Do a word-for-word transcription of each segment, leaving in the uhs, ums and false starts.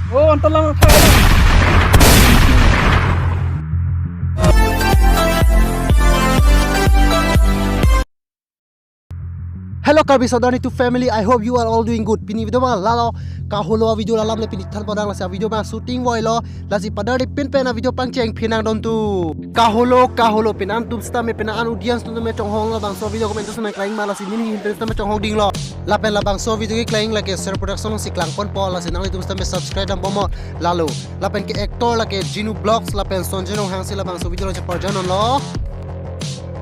Oh, antalang. Hello Karbi Sodani to family, I hope you are all doing good. Pini video abang lalo, Kaholo video alam le pini than padang, lasi video abang shooting voi lo, lasi padang di pin pen a video pangcheng phinang don tu. Kaholo, Kaholo, pini an atum sitame, pini an audience atum sitame chonghong labangso video comment section klang ma, lasi neli ahin pen sitame chonghong ding lo. Lapen labangso video keklem lake Ser Production si klang ponpo, lasi nanglitum sitame subscribe dam bomnon lalo. Lapen ke actor lake Jinu Vlogs lapen Sonjay Ronghang si labangso video along cheparjan non lo.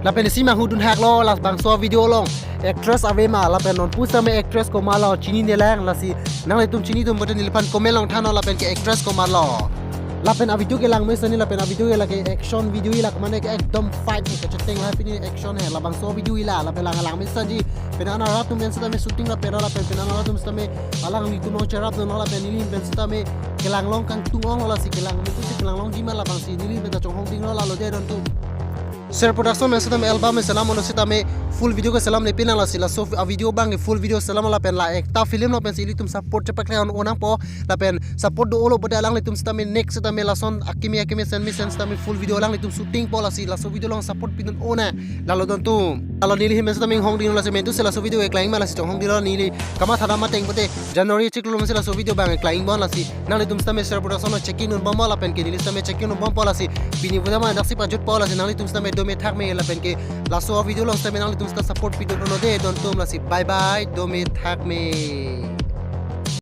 Lapen isi manghu dun hak lo, labangso video along actress ave ma, lapen non pusitame actress komat lo, chini nelang, lasi nanglitum chini atum bote neliphan comment along than non, lapen ke actress komat lo. Lapen a video kelang mesen ni, lapen a video ke lake action video ila, ke mane ke ekdom fight ke cheteng la pini action he, labangso video ila, lapen lang lang mesen ji, pini an arat atum pen sitame shooting lapen, lapen pini an arat atum sitame alanglitum along cherap non, lapen neli ahin pen sitame kelang long kangtung ong lo, lasi kelang mesen si kelang longji ma, labangsi neli ahin pen ta chonghong ding lo, lalo de don tu. Ser Production pen sitame album selam lo sitame full video keselam le pini, lasi laso a video abang ke full video selam lapen la ekta film lo pensi ilitum support chepakleng un-e nangpo, lapen support do-o lo bote alanglitum sitame next sitame lason akimi akimi sen mesen sitame full video alanglitum shooting po, lasi laso video along support pidun un-e, lalo don tu. Lalo neli ahin pen sitame inghong ding lo, lasi mentu si laso video keklem ma, lasi chonghong ding lo, neli kamatha dam ateng bote January chiklo mesen laso video abang keklem bon, lasi nanglitum sitame Ser Production along checking dun bomnon, lapen ke neli sitame checking dun bompo, lasi pini video abang daksi pajut po, lasi nanglitum sitame dome thakme, lapen ke laso video along sitame nanglitum sita support pidun un-e de don tum, lasi bye bye, dome thakme.